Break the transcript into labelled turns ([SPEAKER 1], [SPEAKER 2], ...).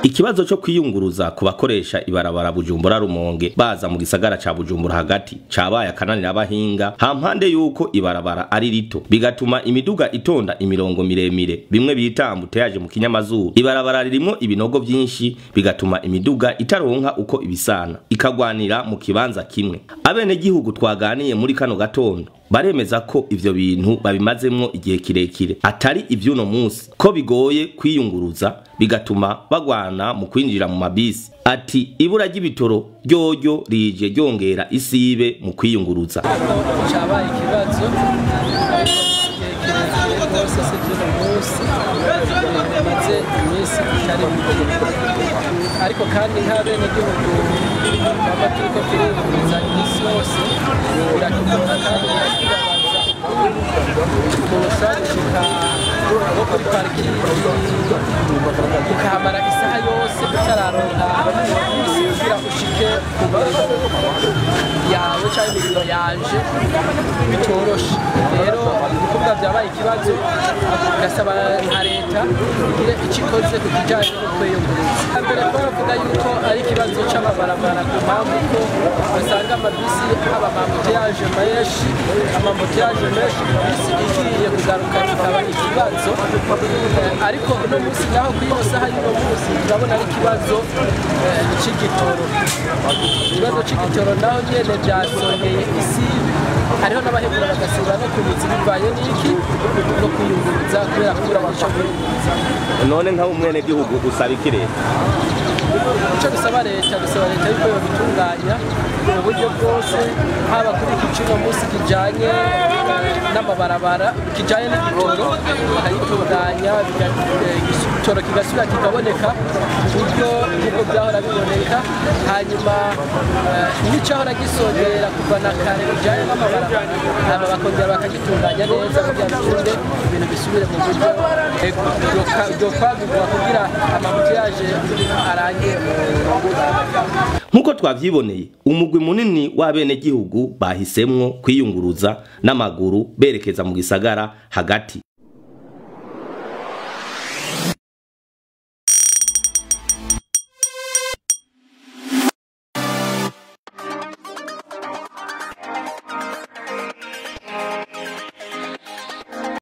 [SPEAKER 1] Ikibazo cyo kwiyunguruza ku bakoresha ibarabara Bujumbura Rumonge baza mu gisagara ca Bujumbura hagati cabaye akananira abahinga, hampande yuko ibarabara ari rito bigatuma imiduga itonda imirongo miremire, bimwe bita embouteillage mu kinyamazuru. Ibarabara ririmo ibinogo byinshi bigatuma imiduga itaronka uko ibisana, ikagwanira mu kibanza kimwe. Abene gihugu twaganiye muri kano gatondo baremeza ko ivyo bintu babimazemwo igihe kirekire, atari ivy'uno munsi, ko bigoye kwiyunguruza bigatuma bagwana mu kwinjira mu mabisi. Ati ibura ry'ibitoro ryoryo rije ryongera isibe mu kwiyunguruza.
[SPEAKER 2] Cabaye ikibazo kirekire rwose, si ivy'uno munsi, bimaze iminsi itari mike, ariko kandi nk'abenegihugu baba turiko turiyunguruza iminsi yose biratugora kandi biratubabaza. Umuntu ushobora gushika nko kuri parikingi ukahamara isaha yose utararonka bisi kugira ushike ku mirimo yawe canke imirimo yanje, bitoroshe. Rero kuvuga vyabaye ikibazo, gasaba nka leta igire ico ikoze ku kijanye no kwiyunguruza. Mbere twavuga yuko ari ikibazo c'amabarabara, ku mpamvu ko usanga amabisi haba ama embouteillage menshi, ama embouteillage menshi, bisi igiye kugaruka kikaba ikibazo. Ariko uno munsi naho kuri ino saha y'uno munsi turabona ari ikibazo c'igitoro. Ikibazo c'igitoro naho nyene vyasongeye isibe, hariho n'abahebura bagasiba no ku buzi bivanye n'iki no kwiyunguruza kubera kubura ico biyunguruza.
[SPEAKER 1] None nka umwene gihugu usaba iki leta?
[SPEAKER 2] Ico dusaba leta, dusaba leta yuko yobitunganya mu buryo bwose, haba kuri iki c'uno munsi kijanye n'amabarabara, kijanye n'igitoro, bakagitunganya igitoro kigasubira kikaboneka mu buryo nk'uko vyahora biboneka, hanyuma n'icahora gisongera kuva na kare bijanye n'amabarabara, hama bakongera bakagitunganya neza kugira bikunde ibintu bisubire mu buryo vyokwagurwa kugira ama embouteillage arangire.
[SPEAKER 1] Nkuko twavyiboneye, umugwi munini w'abenegihugu bahisemwo kwiyunguruza n'amaguru berekeza mu gisagara hagati.